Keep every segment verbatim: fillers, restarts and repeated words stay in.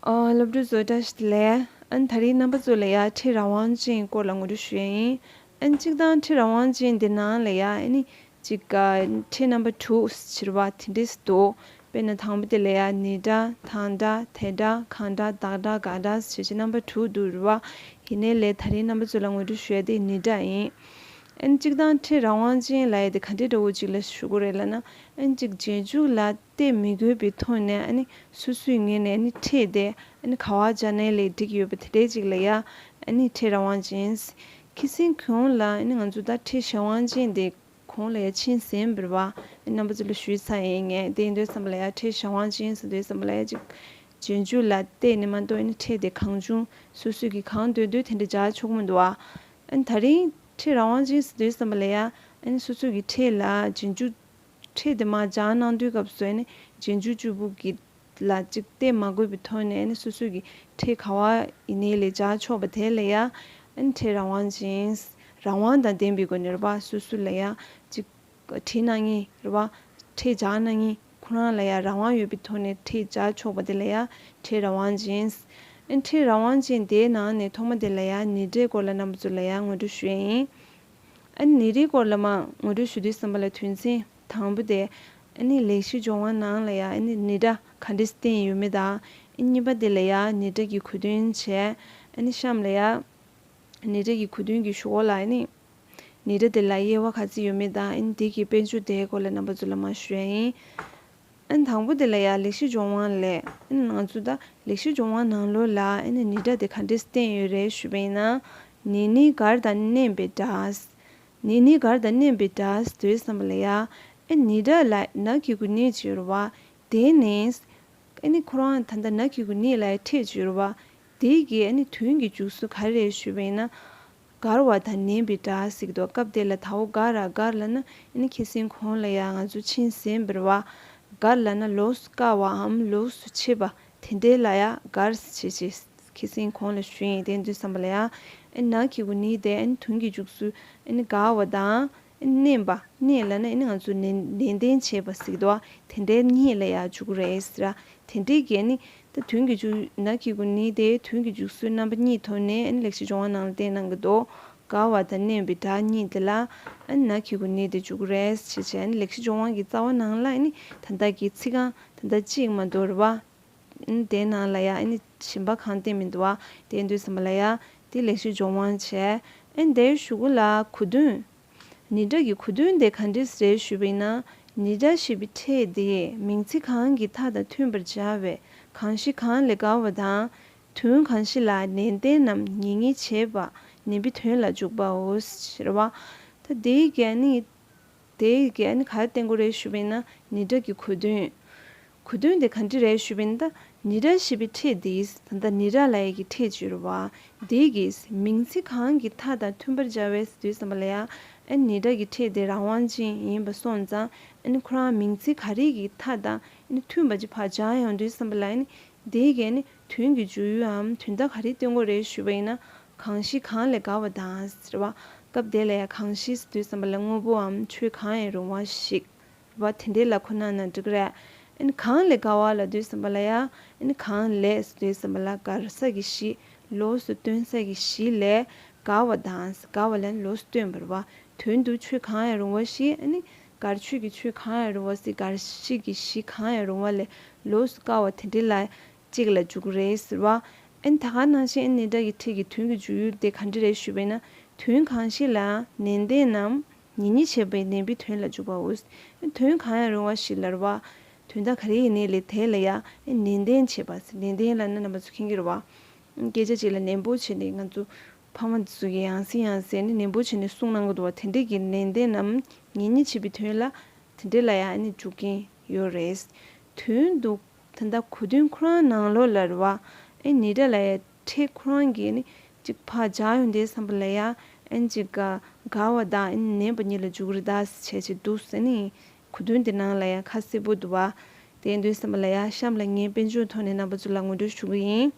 ཨ། སློབ་ཕྲུག་ཚོ་བཀྲ་ཤིས་བདེ་ལེགས། ཨ་ནི་ད་རིང་རྣམ་པ་ཚོ་ལ་ཡ་ཕྲད་རང་དབང་ཅན་སྐོར་ལ་ངོ་སྤྲོད་ཞུ་ཡ་ཡིན། ཨ་ནི་གཅིག་དང་ཕྲད་རང་དབང་ཅན་འདི་ནང་ལ་ཡ་ཨ་ནི་གཅིག་ག་ཕྲད་རྣམ་པ་དྲུག་ཟེར་བ་དེ་འདྲས་འདུག་དཔེར་ན་དང་པོ་དེ་ལ་ཡ་ནི་སྒྲ་དང་སྒྲ་དེ་སྒྲ་གང་སྒྲ་བདག་སྒྲ་དགའ་སྒྲ་ཟེར་བྱས་རྣམ་པ་དྲུག་འདུག་རེད་བ། ཡིན་ནའི་ལས་ད་རིང་རྣམ་པ་ཚོ་ལ་ངོ་སྤྲོད་ཞུ་ཡ་དེ་ནི་སྒྲ་ཡིན། ཨ་ནི་གཅིག་དང་ཕྲད་རང་དབང་ཅན་ལབ་ཡ་དེ་ག་འདྲས་འདྲ་བོ་ཅིག་ལ་ཞུ་དགོས་རེད་ལབ་ན། ཨ་ནི་གཅིག་རྗེས་འཇུག་ལ་བལྟས་མི་དགོས་པའི་ཐོག་ནས་ཨ་ནི་སོ་སོའི་ངོས་ནས་ཨ་ནི་ཕྲད་དེ་ཨ་ནི་ག་པར་སྦྱར་ནའི་ལས་འགྲིག་ཡོད་པ་དེ་འདྲས་ཅིག་ལ་ཡ་ཨ་ནི་ཕྲད་རང་དབང་ཅན། ཁ་སང་གོང་ལ་ཨ་ནི་ང་ཚོ་ད་ཕྲད་གཞན་དབང་ཅན་དེ་གོང་ལ་ཡ་ཕྱིན་ཟིན་པ་རེད་བ། ཨ་ནི་རྣམ་པ་ཚོ་ལ་ཞུས་ཚར་ཡིན། ངས་དེ་ཡིན་དུས་ཙམ་པ་ལ་ཡ་ཕྲད་གཞན་དབང་ཅན་ཟེར་དུས་ཙམ་པ་ལ་ཡ་གཅིག་རྗེས་འཇུག་ལ་བལྟས་ནས་མ་གཏོགས་ཨ་ནི་ཕྲད་དེ་གང་བྱུང་སོ་སོས་ཀྱི་གང་འདོད་འདོད་དེ་འདྲ་སྦྱར་ཆོག་གི་མི་འདུག་བ། ཨ་ནི་ད་རིང་ཕྲད་རང་དབང་ཅན་ཟེར་དུས་ཙམ་པ་ལ་ཡ་ཨ་ནི་སོ་སོ་གི་ཕྲད་ལ་རྗེས་འཇུག་ཕྲད་དེ་མར་སྦྱར་གནང་དུས་སྐབས་སུ་ཨ་ནི་རྗེས་འཇུག་གཅིག་པུ་གི་ལ་གཅིག་བལྟས་མ་དགོས་པའི་ཐོག་ནས་ཨ་ནི་སོ་སོ་གི་ཕྲད་ག་པར་ཡིན་ནའི་ལས་སྦྱར་ཆོག་པ་དེ་ལ་ཡ་ཨ་ནི་ཕྲད་རང་དབང་ཅན། རང་དབང་དང་ལྡན་པའི་སྒོ་ནས་རེད་བ། སོ་སོ་ལ་ཡ་གཅིག་བྲིས་གནང་མཁན་རེད་བ། ཕྲད་སྦྱར་གནང་མཁན་ཁོ་རང་ལ་ཡ་རང་དབང་ཡོད་པའི་ཐོག་ནས་ཕྲད་སྦྱར་ཆོག་པ་དེ་ལ་ཡ་ཕྲད་རང་དབང་ཅན། ཨ་ནི་ཕྲད་རང་དབང་ཅན་དེའི་ནང་ནས་ཐོག་མ་དེ་ལ་ཡ་ནི་སྒྲའི་སྐོར་ལ་རྣམ་པ་ཚོ་ལ་ཡ་ངོ་སྤྲོད་ཞུ་ཡ་ཡིན། ཨ་ནི་ནི་སྒྲའི་སྐོར་ལ་མར་ངོ་སྤྲོད་ཞུ་དུས་ཙམ་པ་ལ་དོན་ཚན་དང་པོ་དེ་ཨ་ནི་ལེགས་བཤད་ལྗོན་དབང་ནང་ལ་ཡ་ཨ་ནི་ནི་སྒྲ་ག་འདྲས་བསྟན་ཡོད་མེད་དང་། ཨ་ནི་གཉིས་པ་དེ་ལ་ཡ་ནི་སྒྲ་གི་གོ་དོན་བྱས། ཨ་ནི་གཤམ་ལ་ཡ་ནི་སྒྲ་གི་གོ་དོན་གྱི་གཞུག་གུ་ལ་ཨ་ནི་ནི་སྒྲ་དེ་ལ་དབྱེ་བ་ག་ཚོད་ཡོད་མེད་དང་། ཨ་ནི་དེ་གི་དཔལ་འབྱོར་དེའི་སྐོར་ལ་རྣམ་པ་ཚོ་ལ་མར་ཞུ་ཡ་ཡིན། ཨ་ནི་དང་པོ་དེ་ལ་ཡ་ལེགས་བཤད་ལྗོན་དབང་ལས། ཨ་ནི་ང་ཚོ་ད་ལེགས་བཤད་ལྗོན་དབང་ནང་ལོགས་ལ་ཨ་ནི་ནི་སྒྲ་དེ་ག་འདྲས་བསྟན་ཡོད་རེད་ཞུས་པ་ཡིན་ན། ནི་ནི་གར་དང་མནན་པའི་སྒྲ། ནི་ནི་གར་དང་མནན་པའི་སྒྲ་ཟེར་དུས་ཙམ་པ་ལ་ཡ་ཨ་ནི་སྒྲ་ལ་ན་གི་གུ་ནི་ཅིག་ཡོད་རེད་བ། དེ་ནི་ཨ་ནི་ཁོ་རང་ད་ལྟ་ན་གི་གུ་ནི་ལ་ཡ་ཕྲད་ཅིག་ཡོད་རེད་བ། དེ་གི་ཨ་ནི་དོན་གྱི་འཇུག་སྲོལ་ག་རེ་རེད་ཞུས་པ་ཡིན་ན། གར་བ་དང་མནན་པའི་སྒྲ་ཟེར་གྱི་འདུག་སྐབས་དེ་ལ་ད་འོ་ག་ར་གར་ལབ་ན་ཨ་ནི་ཁ་སང་གོང་ལ་ཡ་ང་ཚོ་ཕྱིན་ཟིན་པ་རེད་བ། གར་ལབ་ན་ལོགས་སུ་དཀར་བའམ་ལོགས་སུ་ཆེ་བ་དེ་འདྲའི་ལ་ཡ་གར་ཟེར་བྱས། ཁ་སང་གོང་ལ་ཞུས་ཡིན། དེ་དུས་ཙམ་པ་ལ་ཡ་ཨ་ནི་ན་གི་གུ་ནི་དེ་ཨ་ནི་དོན་གྱི་འཇུག་སྲོལ་ཨ་ནི་གར་བ་དང་། མནན་པ། མནན་ལབ་ན་ཨ་ནི་ང་ཚོ་ནན་ནན་ཏན་བྱེད་པ་ཟེར་གྱི་འདུག་བ། དེ་འདྲའི་གཉིས་ལ་ཡ་འཇུག་གི་རེད་ཟེར། དེ་འདྲའི་གི་ཨ་ནི་ད་དོན་གྱི་འཇུག་ན་གི་གུ་ནི་དེ་དོན་གྱི་འཇུག་སྲོལ་རྣམ་པ་གཉིས་ཐོག་ནས་ཨ་ནི་ལེགས་བཤད་ལྗོན་དབང་ནང་ལ་བསྟན་གནང་གི་འདུག་གར་བ་དང་མནན་པའི་སྒྲ་གཉིས་དེ་ལ་ཨ་ནི་ན་གི་གུ་ནི་དེ་འཇུག་གི་རེད་ཟེར་བྱས། ཨ་ནི་ལེགས་བཤད་ལྗོན་དབང་གི་རྩ་བ་ནང་ལ་ཨ་ནི་ད་ལྟ་གི་ཚིག་རྐང་ད་ལྟ་གཅིག་མ་གཏོགས་རེད་བ། ཨ་ནི་དེའི་ནང་ལ་ཡ་ཨ་ནི་གཞན་པ་གང་བསྟན་མི་འདུག་བ། དེ་དུས་ཙམ་པ་ལ་ཡ་དེ་ལེགས་བཤད་ལྗོན་དབང་བྱས། ཨ་ནི་དེའི་གཞུག་གུ་ལ་གོ་དོན། ནི་སྒྲ་གི་གོ་དོན་དེ་ག་འདྲས་རེད་ཞུས་པ་ཡིན་ན། ནི་སྒྲ་ཞེས་པའི་ཕྲད་དེ་མིང་ཚིག་གང་གི་མཐའ་དང་མཐུན་པར་སྦྱར་བའི་གང་ཞིག་གང་ལས་འགལ་བ་དང་། དོན་གང་ཞིག་ལ་ནན་ཏན་ནམ་ངེས་ངེས་བྱེད་པ་ནན་པའི་དོན་ལ་འཇུག་པའོ། ཟེར་བ། ད་དེའི་གི་ཨ་ནི། དེའི་གི་ཨ་ནི་ག་རེ་བསྟན་དགོས་རེད་ཞུས་པ་ཡིན་ན་ནི་སྒྲ་གི་གོ་དོན། གོ་དོན་དེ་ག་འདྲ་རེད་ཞུས་པ་ཡིན་ན། ད་ནི་སྒྲ་ཞེས་པའི་ཕྲད་དེ་ད་ལྟ་ནི་སྒྲ་ལབ་ཡས་ཀྱི་ཕྲད་ཅིག་ཡོད་རེད་བ། དེ་གི་མིང་ཚིག་གང་གི་མཐའ་དང་མཐུན་པར་སྦྱར་བས་ཟེར་དུས་ཙམ་པ་ལ་ཡ། ཨ་ནི་ནི་སྒྲ་གི་ཕྲད་དེ་རང་དབང་ཅན་ཡིན་པ་སོང་ཙང་། ཨ་ནི་ཁོ་རང་མིང་ཚིག་ག་རེ་གི་མཐའ་དང་ཨ་ནི་མཐུན་པ་ཅིག་ཕར་སྦྱར་ཡོང་དུས་ཙམ་པ་ལ་ཨ་ནི། དེའི་གི་ནི་དོན་གྱི་འཇུག་ཡུལ་འམ་དོན་དག་ག་རེ་སྟོན་དགོས་རེད་ཞུས་པ་ཡིན་ན། གང་ཞིག་གང་ལས་འགལ་བ་དང་ཟེར་བ། སྐབས་དེ་ལ་ཡང་གང་ཞིག་ཟེར་དུས་ཙམ་པ་ལ་དངོས་པོའམ་ཆོས་གང་ཡང་རུང་བ་ཞིག་རེད་བ། དེ་འདྲའི་ལ་ཁོ་ན་ན་འགྲིག་གི་རེད། ཨ་ནི་གང་ལས་འགལ་བ་ལབ་དུས་ཙམ་པ་ལ་ཡང་ཨ་ནི་གང་ལས་ཟེར་དུས་ཙམ་པ་ལ་འགལ་ས་གི་གཞི། ལོགས་སུ་སྟོན་ས་གི་གཞི་ལས་འགལ་བ་དང་ཟེར། འགལ་བ་ལ་ནི་ལོགས་སུ་སྟོན་པ་རེད་བ། དོན་དུ་ཆོས་གང་ཡང་རུང་བ་ཞིག་ཨ་ནི་འགལ་ཆོས་ཀྱི་ཆོས་གང་ཡང་རུང་བ་ཟེར། འགལ་གཞི་གི་གཞི་གང་ཡང་རུང་བ་ལས་ལོགས་སུ་བཀར་བ་དེ་འདྲའི་ལ། གཅིག་ལ་འཇུག་གི་རེད་ཟེར་བ། ཨ་ནི་ད་ག་ནང་བཞིན་ཨ་ནི་ནི་སྒྲ་གི་ཕྲད་ཀྱི་དོན་གྱི་འཇུག་ཡུལ་དེ་ག་འདྲ་རེད་ཞུས་པས་ན། དོན་གང་ཞིག་ལ་ནན་ཏན་ནམ་ངེས་ངེས་བྱེད་པའི་ནན་པའི་དོན་ལ་འཇུག་པའོ། ཨ་ནི་དོན་གང་ཡང་རུང་བ་ཞིག་ལ་རེད་བ། དོན་དག་ག་རེ་ཡིན་ནའི་ལས་དེ་ལ་ཡང་ཨ་ནི་ནན་ཏན་བྱེད་པ་ཟེར། ནན་ཏན་ལབ་ན་རྣམ་པ་ཚོ་མཁྱེན་གྱི་རེད་བ། སྐད་ཆ་གཅིག་ལ་ནན་པོ་བྱས་ནས་ང་ཚོ་ཕ་མ་ཚོ་གི་ཡང་སེ་ཡང་སེ་ནི་ནན་པོ་བྱས་ནས་གསུངས་གནང་གི་འདུག་བ། དེ་འདྲ་གི་ནན་ཏན་ནམ་ངེས་ངེས་བྱེད་པའི་དོན་ལ་དེ་འདྲ་ལ་ཡང་ཨ་ནི་འཇུག་གིན་ཡོད་རེད། དོན་དུ་ད་ལྟ་གོ་དོན་ཁོ་རང་ནང་ལོགས་ལ་རེད་བ། ཨེ་ནི་སྒྲ་ལ་ཡ་ཕྲད་ཁོ་རང་གིས་ནི་གཅིག་ཕར་སྦྱར་ཡོང་དུས་ཙམ་པ་ལ་ཡ་ཨེ་གཅིག་ག་འགལ་བ་དང་ཨེ་ནན་པ་གཉིས་ལ་འཇུག་གི་རེད་ད་ཟེར་བྱས་བྱས་འདུག་ཟེར་ནི། གོ་དོན་དེ་ནང་ལ་ཡ་ཁ་གསལ་པོ་འདུག་བ། དེ་ཡིན་དུས་ཙམ་པ་ལ་ཡ་གཤམ་ལ་ངས་དཔལ་འབྱོར་ཐོག་ནས་རྣམ་པ་ཚོ་ལ་ངོ་སྤྲོད་ཞུ་གི་ཡིན།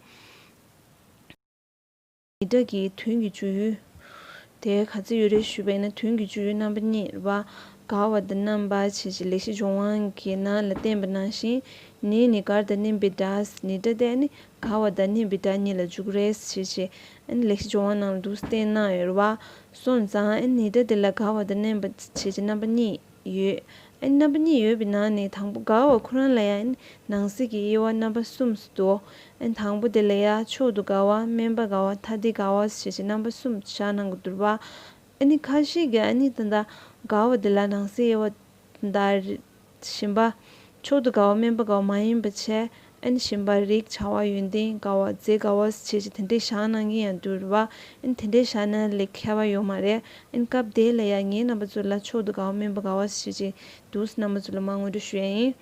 ནི་སྒྲ་གི་དོན་གྱི་འཇུག་ཡུལ་དེ་ག་ཚོད་ཡོད་རེད་ཞུས་པས་ན། དོན་གྱི་འཇུག་ཡུལ་རྣམ་པ་གཉིས་རེད་བ། ག་བ་དང་རྣམ་པ་བྱས་བྱས་ལེགས་བཤད་ལྗོན་དབང་གི་ནང་ལ་བསྟན་པ་ནང་བཞིན། ནི་ནི་གར་དང་སྣོན་པའི་སྒྲ། ནི་སྒྲ་དེ་ནི་ག་བ་དང་སྣོན་པའི་སྒྲ་གཉིས་ལ་འཇུག་རེས་བྱས་བྱས། ལེགས་བཤད་ལྗོན་དབང་ནང་ལ་འདུག་སེ་བསྟན་གནང་ཡོད་རེད་བ། སོང་ཙང་ནི་སྒྲ་དེ་ལ་ག་བ་དང་སྣོན་པ་བྱས་བྱས་རྣམ་པ་གཉིས་ཡོད། རྣམ་པ་གཉིས་ཡོད་པའི་ནང་ནས་དང་པོ་ག་བ་ཁོ་རང་ལ་ཡང་ནང་གསེས་ཀྱི་དབྱེ་བ་རྣམ་པ་གསུམ་དུ། དང་པོ་དེ་ལ་ཡང་མཆོག་ཏུ་དགའ་བ། དམན་པ་དགའ་བ། ཐ་དད་དགའ་བ་བྱས་བྱས་རྣམ་པ་གསུམ་བཞག་གནང་གི་འདུག་བ། ཨ་ནི་ཁ་ཤས་ཀྱིས་ཨ་ནི་ད་ལྟ་དགའ་བ་འདི་ལ་ནང་གསེས་དབྱེ་བ་ད་གཞན་པ། མཆོག་ཏུ་དགའ་བ། དམན་པ་དགའ་བ་མ་ཡིན་པ་བྱས། ཨ་ནི་གཞན་པ་རིགས་བྱ་བ་ཡོན་ཏན་དགའ་བ། རྫས་དགའ་བ་བྱས་བྱས་དེ་འདྲས་བཞག་གནང་གི་ཡང་འདུག་རེད་བ། ཨ་ནི་དེ་འདྲས་བཞག་ན་ལས་ཁྱད་པར་ཡོད་མ་རེད། ཨ་ནི་སྐབས་དེ་ལ་ཡང་ངས་རྣམ་པ་ཚོ་ལ་མཆོག་ཏུ་དགའ་བ། དམན་པ་དགའ་བ་བྱས་བྱས་འདུག་སེ་རྣམ་པ་ཚོ་ལ་མར་ངོ་སྤྲོད་ཞུ་ཡ་ཡིན།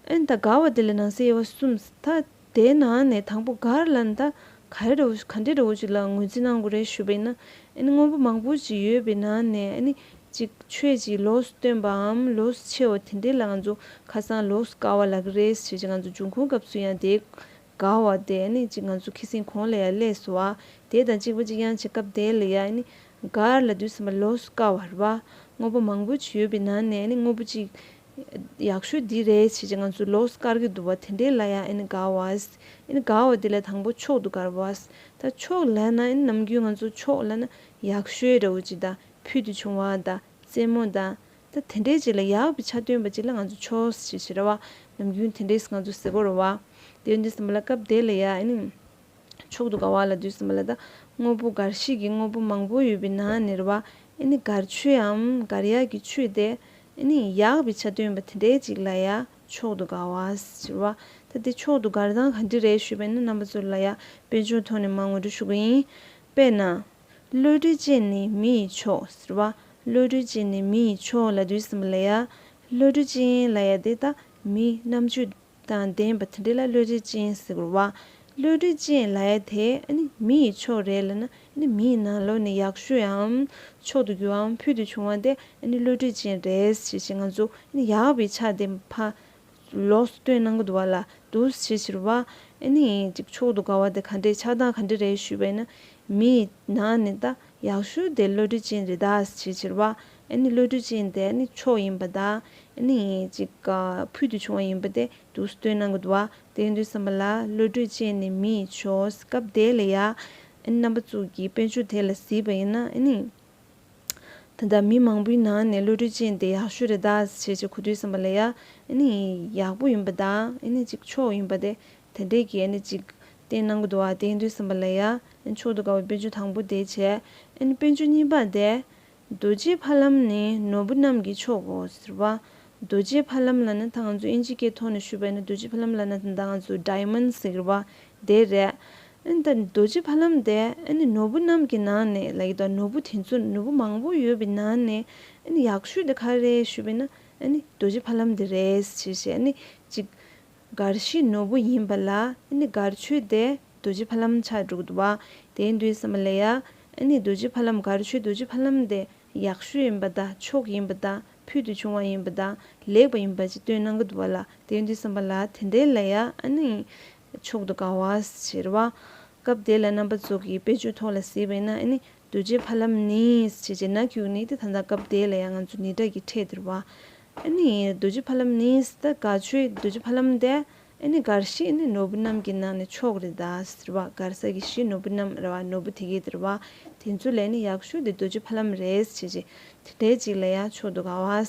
ཨ་ནི་ད་དགའ་བ་དེ་ལ་ནང་གསེས་དབྱེ་བ་གསུམ། ད་དེའི་ནང་ནས་དང་པོ་གར་ལ་ནི་ད་ག་རེ་འདྲ་བོ་ག་འདྲ་འདྲ་བོ་ཅིག་ལ་ངོས་འཛིན་གནང་དགོས་རེད་ཞུས་པ་ཡིན་ན། ཨ་ནི་དངོས་པོ་མང་པོ་ཅིག་ཡོད་པའི་ནང་ནས། ཨ་ནི་ཅིག་ཆོས་ཅིག་ལོགས་སུ་སྟོན་པའམ་ལོགས་སུ་ཕྱེ་བ་དེ་འདྲའི་ལ་ང་ཚོ་ཁ་སང་ལོགས་སུ་དཀར་བ་ལབ་ཀྱི་རེད་ཟེར་ཅིག་ང་ཚོ་འབྱུང་ཁུངས་སྐབས་སུ་ཡང་དེ་དགའ་བ་དེ་ཨ་ནི་ཅིག་ང་ཚོ་ཁ་སང་གོང་ལ་ཡང་སླེབས་སོང་བ། དེ་དང་གཅིག་པ་གཅིག་རྐྱང་བྱས་སྐབས་དེ་ལ་ཡང་ཨ་ནི་གར་ལབ་དུས་ཙམ་པ་ལོགས་སུ་དཀར་བ་རེད་བ། དངོས་པོ་མང་པོ་ཅིག་ཡོད་པའི་ནང་ནས་ཨ་ནི་དངོས་པོ་ཅིག་ཡག་ཤོས་འདི་རེད་ཟེར་ཅིག་ང་ཚོ་ལོགས་སུ་དཀར་གྱི་འདུག་བ། དེ་འདྲའི་ལ་ཡང་ཨ་ནི་དགའ་བ། ཨ་ནི་དགའ་བ་དེ་ལ་དང་པོ་མཆོག་ཏུ་དགའ་བ། ད་མཆོག་ལབ་ན་ཨ་ནི་ནམ་རྒྱུན་ང་ཚོ་མཆོག་ལབ་ན་ཡག་ཤོས་འདྲ་བོ་ཅིག་དང་། ཕུལ་དུ་བྱུང་བ་དང་རྩེད་མོ་དང་། ད་དེ་འདྲའི་ཅིག་ལ་ཡག་པའི་ཆ་སྟོན་པ་ཅིག་ལ་ང་ཚོ་མཆོག་ཟེར་བྱས་རེད་བ། ནམ་རྒྱུན་དེ་འདྲས་ང་ཚོ་ཟེར་གྱི་ཡོད་རེད་བ། དེ་ཡིན་དུས་ཙམ་པ་ལ་སྐབས་དེ་ལ་ཡ་ཨ་ནི་མཆོག་ཏུ་དགའ་བ་ལབ་དུས་ཙམ་པ་ལ་ད་དངོས་པོ་གར་ཞིག་གི་དངོས་པོ་མང་པོ་ཡོད་པའི་ནང་ནས་རེད་བ། ཨ་ནི་གར་ཆོས་འམ་གར་ཡག་གི་ཆོས་དེ་ཨ་ནི་ཡག་པའི་ཆ་སྟོན་པ་དེ་འདྲའི་ཅིག་ལ་ཡ་མཆོག་ཏུ་དགའ་བ་ཟེར་བ། ད་དེ་མཆོག་ཏུ་དགར་སྟངས་ག་འདྲ་རེད་ཞུས་པ་ཡིན་ན། རྣམ་པ་ཚོ་ལ་ཡ་དཔལ་འབྱོར་ཐོག་ནས་མར་ངོ་སྤྲོད་ཞུ་གི་ཡིན། དཔེར་ན། བློ་གྲོས་ཅན་ནི་མི་ཡི་མཆོག་ཟེར་བ། བློ་གྲོས་ཅན་ནི་མི་ཡི་མཆོག་ལབ་དུས་ཙམ་པ་ལ་ཡ། བློ་གྲོས་ཅན་ལབ་ཡ་དེ་ད་མི་རྣམ་དཔྱོད་དང་ལྡན་པ་དེ་འདྲ་ལ་བློ་གྲོས་ཅན་ཟེར་གྱི་རེད་བ། བློ་གྲོས་ཅན་ལབ་ཡ་དེ་ཨ་ནི་མི་ཡི་མཆོག་རེད་ལབ་ན། ཨ་ནི་མིའི་ནང་ལོགས་ནས་ཡག་ཤོས་འམ་མཆོག་ཏུ་གྱུར་བའམ་ཕུལ་དུ་བྱུང་བ་དེ་ཨ་ནི་བློ་གྲོས་ཅན་རེད་ཟེར་བྱས་ང་ཚོ་ཨ་ནི་ཡག་པའི་ཆ་དེ་ཕར་ལོགས་སུ་སྟོན་གནང་གི་འདུག་བ་ལ། འདུག་སེ་བྱས་བྱས་རེད་བ། ཨ་ནི་ཅིག་མཆོག་ཏུ་དགའ་བ་དེ་ག་འདྲའི་ཆགས་སྟངས་ག་འདྲ་རེད་ཞུས་པ་ཡིན་ན། མིའི་ནང་ནས་ད་ཡག་ཤོས་དེ་བློ་གྲོས་ཅན་རེད་ད་ཟེར་བྱས་བྱས་རེད་བ། ཨ་ནི་བློ་གྲོས་ཅན་དེ་ཨ་ནི་མཆོག་ཡིན་པ་དང་། ཨ་ནི་ཅིག་ཕུལ་དུ་བྱུང་བ་ཡིན་པ་དེ་འདུག་སེ་སྟོན་གནང་གི་འདུག་བ། དེ་ཡིན་དུས་ཙམ་པ་ལ་བློ་གྲོས་ཅན་ནི་མི་ཡི་མཆོག་སྐབས་དེ་ལ་ཡ། ཨ་ནི་རྣམ་པ་ཚོ་གིས་དཔལ་འབྱོར་དེ་ལ་གཟིགས་པ་ཡིན་ན། ཨ་ནི། ད་ལྟ་མི་མང་པོའི་ནང་ནས་བློ་གྲོས་ཅན་དེ་ཡག་ཤོས་རེད་ད་ཟེར་བྱས་གོ་དུས་ཙམ་པ་ལ་ཡ། ཨ་ནི་ཡག་པོ་ཡིན་པ་དང་། ཨ་ནི་ཅིག་མཆོག་ཡིན་པ་དེ་དེ་འདྲས་ཀྱི་ཨ་ནི་ཅིག་བསྟན་གནང་གི་འདུག་བ། དེ་ཡིན་དུས་ཙམ་པ་ལ་ཡ། ཨ་ནི་མཆོག་ཏུ་དགའ་བའི་དཔལ་འབྱོར་དང་པོ་དེ་བྱས། ཨ་ནི་དཔལ་འབྱོར་གཉིས་པ་དེ། རྡོ་རྗེ་ཕ་ལམ་ནི་ནོར་བུ་རྣམས་ཀྱི་མཆོག་གོ་ཟེར་བ། རྡོ་རྗེ་ཕ་ལམ་ལབ་ན་ད་ང་ཚོ་དབྱིན་ཇིའི་སྐད་ཐོག་ནས་ཞུས་པ་ཡིན་ན། རྡོ་རྗེ་ཕ་ལམ་ལབ་ན་ད་ལྟ་ང་ཚོ་ཌའི་མོན་ཌི་ཟེར་གྱི་རེད་བ། དེ་རེད། ཨ་ནི་ད་རྡོ་རྗེ་ཕ་ལམ་དེ་ཨ་ནི་ནོར་བུ་རྣམས་ཀྱི་ནང་ནས་ལབ་ཀྱི་འདུག་ནོར་བུ་དེ་ཚོ་ནོར་བུ་མང་པོ་ཡོད་པའི་ནང་ནས་ཨ་ནི་ཡག་ཤོས་དེ་ག་རེ་རེད་ཞུས་པ་ཡིན་ན། ཨ་ནི་རྡོ་རྗེ་ཕ་ལམ་དེ་རེད་ཟེར་བྱས། ཨ་ནི་ཅིག་གར་ཞིག་ནོར་བུ་ཡིན་པ་ལ་ཨ་ནི་གར་ཆོས་དེ་རྡོ་རྗེ་ཕ་ལམ་ཆགས་འགྲོ་གི་འདུག་བ། དེ་ཡིན་དུས་ཙམ་པ་ལ་ཡ། ཨ་ནི་རྡོ་རྗེ་ཕ་ལམ་གར་ཆོས་རྡོ་རྗེ་ཕ་ལམ་དེ་ཡག་ཤོས་ཡིན་པ་དང་མཆོག་ཡིན་པ་དང་ཕུལ་དུ་བྱུང་བ་ཡིན་པ་དང་ལེགས་པ་ཡིན་པ་ཅིག་སྟོན་གནང་གི་འདུག་བ་ལ། དེ་ཡིན་དུས་ཙམ་པ་ལ་དེ་འདྲའི་ལ་ཡ་ཨ་ནི་མཆོག་ཏུ་དགའ་བ་ཟེར་བ། སྐབས་དེ་ལ་རྣམ་པ་ཚོ་གིས་དཔེ་ཆ་ཐོག་ལ་གཟིགས་པ་ཡིན་ན། ཨ་ནི་རྡོ་རྗེ་ཕ་ལམ་ནི་ཟེར་བྱས་ན་གྱུར་ནི་དེ་ད་ལྟ་སྐབས་དེ་ལ་ཡ་ང་ཚོ་ནི་སྒྲ་གི་ཕྲད་དེ་རེད་བ། ཨ་ནི་རྡོ་རྗེ་ཕ་ལམ་ནི་ཟེར་ད་གར་ཆོས་རྡོ་རྗེ་ཕ་ལམ་དེ། ཨ་ནི་གར་ཞིག་ནི་ནོར་བུ་རྣམས་ཀྱི་ནང་ནས་མཆོག་རེད་ད་ཟེར་བ། གར་ས་གི་ཞིག་ནོར་བུ་རྣམས་རེད་བ། ནོར་བུ་དེ་གའི་དེ་རེད་བ། དེ་ཚོ་ལས་ནི་ཡག་ཤོས་དེ་རྡོ་རྗེ་ཕ་ལམ་རེད་ཟེར་བྱས། དེ་འདྲའི་ཅིག་ལ་ཡ་མཆོག་ཏུ་དགའ་བ།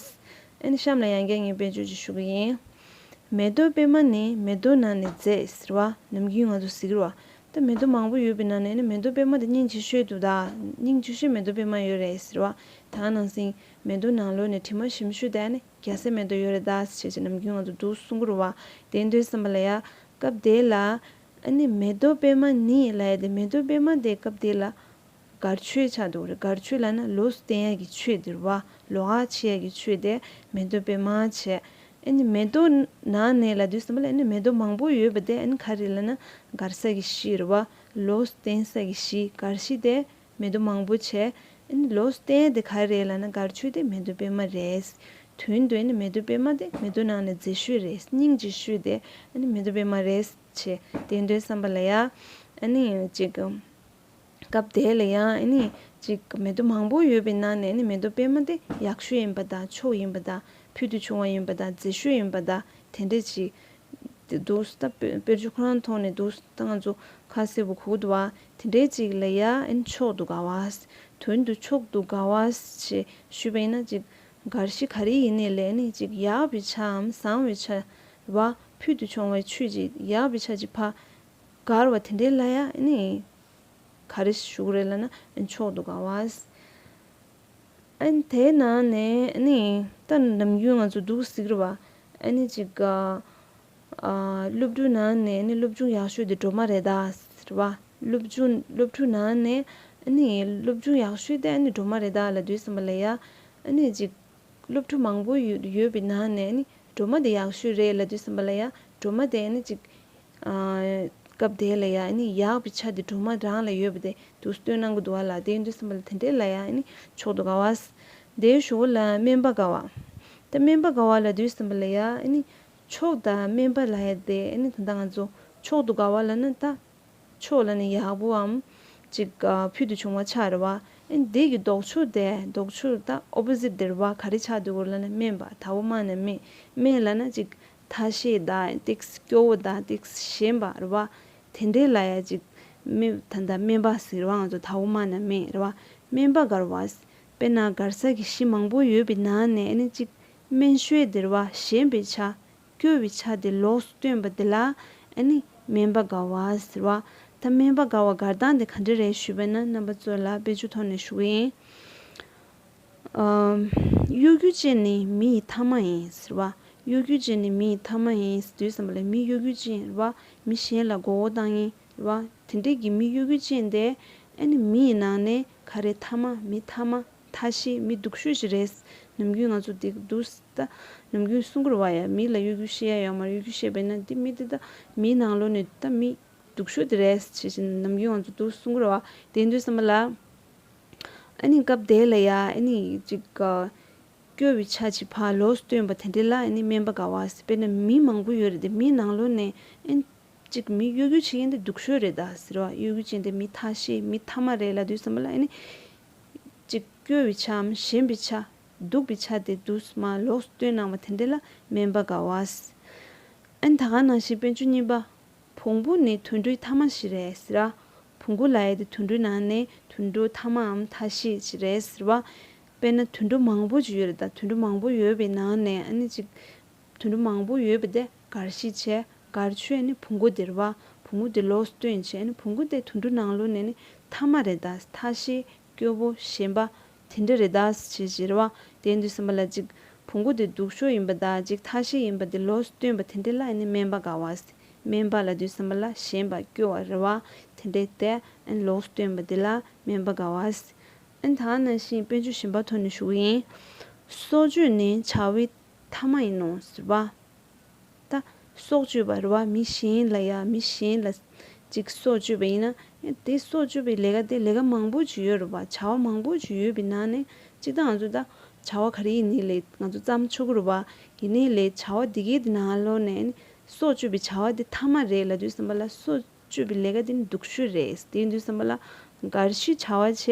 ཨ་ནི་གཤམ་ལ་ཡང་བསྐྱར་ངས་དཔེ་བརྗོད་ཅིག་ཞུ་གི་ཡིན། མེ་ཏོག་པད་མ་ནི་མེ་ཏོག་ནང་ནས་མཛེས་ཟེར་བ། ནམ་རྒྱུན་ང་ཚོ་གཟིགས་རེད་བ། ད་མེ་ཏོག་མང་པོ་ཡོད་པའི་ནང་ནས་ནི་མེ་ཏོག་པད་མ་དེ་སྙིང་རྗེ་ཤོས་འདུག་ད། སྙིང་རྗེ་ཤོས་མེ་ཏོག་པད་མ་ཡོད་རེད་ཟེར་བ། ད་ནང་བཞིན་མེ་ཏོག་ནང་ལོགས་ནས་དྲི་མ་ཞིམ་ཤོས་དེ་ནི་རྒྱ་སེ་མེ་ཏོག་ཡོད་རེད་ད་ཟེར་བྱས་ནམ་རྒྱུན་ང་ཚོ་འདུག་གསུང་གི་རེད་བ། དེ་འདྲའི་བསམ་པ་ལ་ཡ། སྐབས་དེ་ལ་ཨ་ནི་མེ་ཏོག་པད་མ་ནི་ལབ་ཡ་དེ། མེ་ཏོག་པད་མ་དེ་སྐབས་དེ་ལ་གར་ཆོས་ཆགས་འདུག་རེད། གར་ཆོས་ལབ་ན་ལོགས་སུ་བསྟན་ཡ་གི་ཆོས་དེ་རེད་བ། ལོགས་ཀ་ཕྱེ་ཡ་གི་ཆོས་དེ་མེ་ཏོག་པད་མ་བྱས། ཨ་ནི་མེ་ཏོག་ནང་ནས་ལབ་དུས་ཙམ་པ་ལ་ཨ་ནི་མེ་ཏོག་མང་པོ་ཡོད་པ་དེ་ཨ་ནི་ག་རེ་ལབ་ན་གར་ས་གི་གཞི་རེད་བ། ལོགས་སུ་བསྟན་ས་གི་གཞི། གར་གཞི་དེ་མེ་ཏོག་མང་པོ་བྱས། ཨ་ནི་ལོགས་སུ་བསྟན་ཡ་དེ་ག་རེ་ལབ་ན་གར་ཆོས་དེ་མེ་ཏོག་པད་མ་རེད། དོན་དུ་ཨ་ནི་མེ་ཏོག་པད་མ་དེ་མེ་ཏོག་ནང་ནས་མཛེས་ཤོས་རེད། སྙིང་རྗེ་ཤོས་དེ་ཨ་ནི་མེ་ཏོག་པད་མ་རེད་བྱས། དེ་འདྲའི་བསམ་པ་ལ་ཡ། ཨ་ནི་ཅིག་སྐབས་དེ་ལ་ཡང་ཨ་ནི་ཅིག་མེ་ཏོག་མང་པོ་ཡོད་པའི་ནང་ནས་ཨ་ནི་མེ་ཏོག་པད་མ་དེ་ཡག་ཤོས་ཡིན་པ་དང་མཆོག་ཡིན་པ་དང་ཕུལ་དུ་བྱུང་བ་ཡིན་པ་དང་མཛེས་ཤོས་ཡིན་པ་དང་དེ་འདྲས་ཅིག་དེ་འདུག་ད་དཔེ་དཔེར་བརྗོད་ཁོ་རང་ཐོག་ནས་འདུག་ད་ང་ཚོ་ཁ་གསལ་པོ་གོ་གི་འདུག་བ། དེ་འདྲའི་ཅིག་ལ་ཡ་ཨ་ནི་མཆོག་ཏུ་དགའ་བ། དོན་དུ་མཆོག་ཏུ་དགའ་བ་ཞེས་ཞུས་པ་ཡིན་ན་ཅིག་དགར་གཞི་ག་རེ་ཡིན་ནའི་ལས་ཨ་ནི་ཅིག་ཡག་པའི་ཆའམ་བཟང་བའི་ཆ་བ། ཕུལ་དུ་བྱུང་བའི་ཆོས་ཅིག་ཡག་པའི་ཆ་ཅིག་ཕ་དགར་བ་དེ་འདྲའི་ལ་ཡ་ཨ་ནི་ག་རེ་ཞུ་གི་རེད་ལབ་ན་ཨ་ནི་མཆོག་ཏུ་དགའ་བ། ཨ་ནི་དེའི་ནང་ནས་ཨ་ནི་ད་ནམ་རྒྱུན་ང་ཚོ་འདུག་ཟེར་གི་རེད་བ། ཨ་ནི་ཅིག་ཨ་སློབ་ཕྲུག་ནང་ནས་ཨ་ནི་སློབ་ཆུང་ཡག་ཤོས་དེ་སྒྲོལ་མ་རེད་ད་ཟེར་བ། སློབ་ཆུང་སློབ་ཕྲུག་ནང་ནས་ཨ་ནི་སློབ་ཆུང་ཡག་ཤོས་དེ་ཨ་ནི་སྒྲོལ་མ་རེད་ད་ལབ་དུས་ཙམ་པ་ལ་ཡ་ཨ་ནི་ཅིག་སློབ་ཕྲུག་མང་པོ་ཡོད་ཡོད་པའི་ནང་ནས་ཨ་ནི་སྒྲོལ་མ་དེ་ཡག་ཤོས་རེད་ལབ་དུས་ཙམ་པ་ལ་ཡ་སྒྲོལ་མ་དེ་ཨ་ནི་ཅིག་ཨ་སྐབས་དེ་ལ་ཡ་ཨ་ནི་ཡག་པའི་ཆ་དེ་སྒྲོལ་མ་རང་ལ་ཡོད་པ་དེ་འདུག་སྟོན་གནང་གི་འདུག་བ་ལ། དེ་ཡིན་དུས་ཙམ་པ་ལ་དེ་འདྲའི་ལ་ཡ་ཨ་ནི་མཆོག་ཏུ་དགའ་བ། དེའི་གཞུག་ལ་སྨན་པ་དགའ་བ། ད་སྨན་པ་དགའ་བ་ལབ་དུས་ཙམ་པ་ལ་ཡ་ཨ་ནི་མཆོག་དང་སྨན་པ་ལབ་ཡ་དེ་ཨ་ནི་ད་ལྟ་ང་ཚོ་མཆོག་ཏུ་དགའ་བ་ལབ་ན་ད་མཆོག་ལབ་ན་ཡག་པོའམ་ཅིག་ཨ་ཕུལ་དུ་བྱུང་བ་ཆགས་རེད་བ། ཨ་ནི་དེ་གི་ལྡོག་ཕྱོགས་དེ་ལྡོག་ཕྱོགས་ད་ཨོ་པོ་ཟིཊ་དེ་རེད་བ། ག་རེ་ཆགས་འདུག་གོ་ལབ་ན་སྨན་པ། དྭགས་པོ་སྨན་ན་སྨན། སྨན་ལབ་ན་ཅིག་ཐ་ཤལ་དང་ཏིག་སྐྱོ་བོ་དང་ཏིག་ཞན་པ་རེད་བ། དེ་འདྲའི་ལ་ཡ་ཅིག་སྨན་ད་ལྟ་སྨན་པ་ཟེར་བ་ང་ཚོ་དྭགས་པོ་སྨན་ན་སྨན་རེད་བ། སྨན་པ་དགའ་བ། དཔེར་ན་དགར་ས་གི་གཞི་མང་པོ་ཡོད་པའི་ནང་ནས་ཨ་ནི་ཅིག་སྨན་ཤོས་དེ་རེད་བ། ཞན་པའི་ཆ་སྐྱོ་བའི་ཆ་དེ་ལོགས་སུ་སྟོན་པ་དེ་ལ་ཨ་ནི་སྨན་པ་དགའ་བ་ཟེར་བ། ད་སྨན་པ་དགའ་བ་དགར་སྟངས་དེ་ག་འདྲ་རེད་ཞུས་པ་ན་རྣམ་པ་ཚོ་ལ་དཔེ་ཆ་ཐོག་ནས་ཞུ་གི་ཡིན། ཨམ། གཡོ་སྒྱུ་ཅན་ནི་མི་ཡི་ཐ་མ་ཡིན་ཟེར་བ། གཡོ་སྒྱུ་ཅན་ནི་མི་ཡི་ཐ་མ་ཡིན་ཟེར་དུས་ཙམ་པ་ལ་མི་གཡོ་སྒྱུ་ཅན་རེད་བ། མི་གཞན་ལ་མགོ་སྐོར་བཏང་མཁན་རེད་བ། དེ་འདྲའི་གི་མི་གཡོ་སྒྱུ་ཅན་དེ་ཨ་ནི་མི་ཡི་ནང་ནས་ག་རེ་ཐ་མ་མི་ཐ་མ་ཐ་ཤལ་མི་སྡུག་ཤོས་ཤིག་རེད། ནམ་རྒྱུན་ང་ཚོ་འདི་འདུག་ད་ནམ་རྒྱུན་གསུང་གི་རེད་བ། ཡ་མི་ལ་གཡོ་སྒྱུ་བཤད་ཡ་ཡོད་མ་རེད། གཡོ་སྒྱུ་བཤད་པས་ན་འདི་མི་འདི་ད་མིའི་ནང་ལོགས་ནས་ད་མི་སྡུག་ཤོས་དེ་རེད་ཅེས་ནམ་རྒྱུན་ང་ཚོ་འདུག་གསུང་གི་རེད་བ། དེ་ཡིན་དུས་ཙམ་པ་ལ། ཨ་ནི་སྐབས་དེ་ལ་ཡ་ཨ་ནི་ཅིག་སྐྱོ་བའི་ཆ་ཅིག་ཕར་ལོགས་སུ་སྟོན་པ་དེ་འདྲ་ལ་ཨ་ནི་སྨན་པ་དགའ་བ་ཟེར། དཔེར་ན་མི་མང་པོ་ཡོད་རེད་དེ་མིའི་ནང་ལོགས་ནས་ཨ་ནི་ཅིག་མི་གཡོ་སྒྱུ་བྱེད་མཁན་དེ་སྡུག་ཤོས་རེད་ད་ཟེར་བ། གཡོ་སྒྱུ་ཅན་དེ་མི་ཐ་ཤལ་མི་ཐ་མ་རེད་ལབ་དུས་ཙམ་པ་ལ་ཨ་ནི་ཅིག་སྐྱོ་བའི་ཆའམ་ཞན་པའི་ཆ་སྡུག་པའི་ཆ་དེ་འདུག་མར་ལོགས་སུ་སྟོན་གནང་བ་དེ་འདྲ་ལ་སྨན་པ་དགའ་བ་ཟེར། ཨ་ནི་ད་ག་ནང་བཞིན་དཔེ་བརྗོད་གཉིས་པ། བོང་བུ་ནི་དུད་འགྲོའི་ཐ་མ་ཞིག་རེད་ཟེར་བ། བོང་བུ་ལབ་ཡ་དེ་དུད་འགྲོའི་ནང་ནས་དུད་འགྲོ་ཐ་མའམ་ཐ་ཤལ་ཅིག་རེད་ཟེར་བ། དཔེར་ན་དུད་འགྲོ་མང་པོ་ཅིག་ཡོད་རེད་ད། དུད་འགྲོ་མང་པོ་ཡོད་པའི་ནང་ནས་ཨ་ནི་ཅིག་དུད་འགྲོ་མང་པོ་ཡོད་པ་དེ་དགར་གཞི་བྱས་དགར་ཆོས་ཨ་ནི་བོང་བུ་དེ་རེད་བ། བོང་བུ་དེ་ལོགས་སུ་སྟོན་བྱས་ཨ་ནི་བོང་བུ་དེ་དུད་འགྲོ་ནང་ལོགས་ནས་ནི་ཐ་མ་རེད་ད། ཐ་ཤལ་སྐྱོ་བོ་ཞན་པ་དེ་འདྲ་རེད་ད་ཅེས་ཅིག་རེད་བ། དེ་ཡིན་དུས་ཙམ་པ་ལ་ཅིག་བོང་བུ་དེ་སྡུག་ཤོས་ཡིན་པ་དང་ཅིག་ཐ་ཤལ་ཡིན་པ་དེ་ལོགས་སུ་སྟོན་པ་དེ་འདྲ་ལ་ཨ་ནི་སྨན་པ་དགའ་བ་ཟེར། སྨན་པ་ལབ་དུས་ཙམ་པ་ལ་ཞན་པ་སྐྱོ་བ་རེད་བ། དེ་འདྲའི་དེ་ཨ་ནི་ལོགས་སུ་སྟོན་པ་དེ་ལ་སྨན་པ་དགའ་བ་ཟེར། ཨ་ནི་ད་ག་ནང་བཞིན་དཔེ་བརྗོད་གཞན་པ་ཐོག་ནས་ཞུ་གི་ཡིན། སྲོག་གཅོད་ནི་བྱ་བའི་ཐ་མ་ཡིན་ནོ་ཟེར་བ། ད་སྲོག་གཅོད་པ་རེད་བ། མི་གཞན་ལ་ཡ་མི་གཞན་ལ་ཅིག་སྲོག་གཅོད་པ་ཡིན་ན་དེ་སྲོག་གཅོད་པའི་ལས་ཀ་དེ་ལས་ཀ་མང་པོ་ཅིག་ཡོད་རེད་བ། བྱ་བ་མང་པོ་ཅིག་ཡོད་པའི་ནང་ནས་ཅིག་ད་ང་ཚོ་ད་བྱ་བ་ག་རེ་ཡིན་ནའི་ལས་ང་ཚོ་བརྩམས་ཆོག་གི་རེད་བ། ཡིན་ནའི་ལས་བྱ་བ་འདི་གའི་དེ་ནང་ལོགས་ནས་སྲོག་གཅོད་པའི་བྱ་བ་དེ་ཐ་མ་རེད་ལབ་དུས་ཙམ་པ་ལ་སྲོག་གཅོད་པའི་ལས་ཀ་དེ་ནི་སྡུག་ཤོས་རེད། དེ་ཡིན་དུས་ཙམ་པ་ལ་དགར་གཞི་བྱ་བ་བྱས་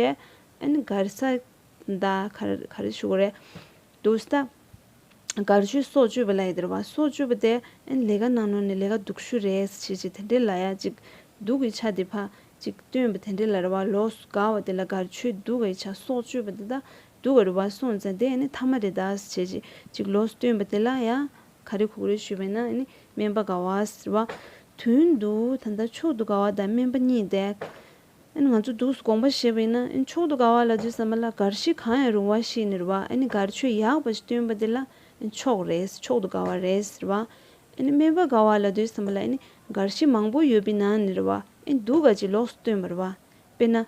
ཨ་ནི་དགར་ས་ད་ག་རེ་ག་རེ་ཞུ་དགོས་རེད། འདུག་སྟ། དགར་གཞི་སྲོག་གཅོད་པ་ལབ་ཡ་དེ་རེད་བ། སྲོག་གཅོད་པ་དེ་ཨ་ནི་ལས་ཀ་ནང་ནང་ནས་ལས་ཀ་སྡུག་ཤོས་རེད་ཅེས་ཅེས་དེ་འདྲའི་ལབ་ཡ་ཅིག་སྡུག་གི་ཆ་དེ་ཕར་ཅིག་སྟོན་པ་དེ་འདྲའི་ལབ་རེད་བ། ལོགས་སུ་དགར་བ་དེ་ལ་དགར་ཆོས་སྡུག་གི་ཆ་སྲོག་གཅོད་པ་དེ་ད་སྡུག་ག་རེད་བ། སོང་ཙང་དེ་ཨ་ནི་ཐ་མ་རེད་ད་ཅེས་ཅེས་ཅིག་ལོགས་སུ་སྟོན་པ་དེ་ལ་ཡང་ག་རེ་གོ་གི་རེད་ཞུས་པས་ན་ཨ་ནི་སྨན་པ་དགའ་བ་ཟེར་བ། དོན་དུ་ད་ལྟ་མཆོག་ཏུ་དགའ་བ་དང་སྨན་པ་གཉིས་དེ། ཨ་ནི་ང་ཚོ་འདུག་སེ་དགོངས་པ་བཞེས་པ་ཡིན་ན་ཨ་ནི་མཆོག་ཏུ་དགའ་བ་ལབ་དུས་ཙམ་པ་ལ་དགར་གཞི་གང་ཡང་རུང་བ་ཞིག་ནི་རེད་བ། ཨ་ནི་དགར་ཆོས་ཡག་པ་ཞིག་སྟོན་པ་དེ་ལ་ཨ་ནི་མཆོག་རེད། མཆོག་ཏུ་དགའ་བ་རེད་ཟེར་བ། ཨ་ནི་སྨན་པ་དགའ་བ་ལབ་དུས་ཙམ་པ་ལ་ཨ་ནི་དགར་གཞི་མང་པོ་ཡོད་པའི་ནང་ནས་རེད་བ། ཨ་ནི་སྡུག་ག་ཅིག་ལོགས་སུ་སྟོན་པ་རེད་བ། དཔེར་ན།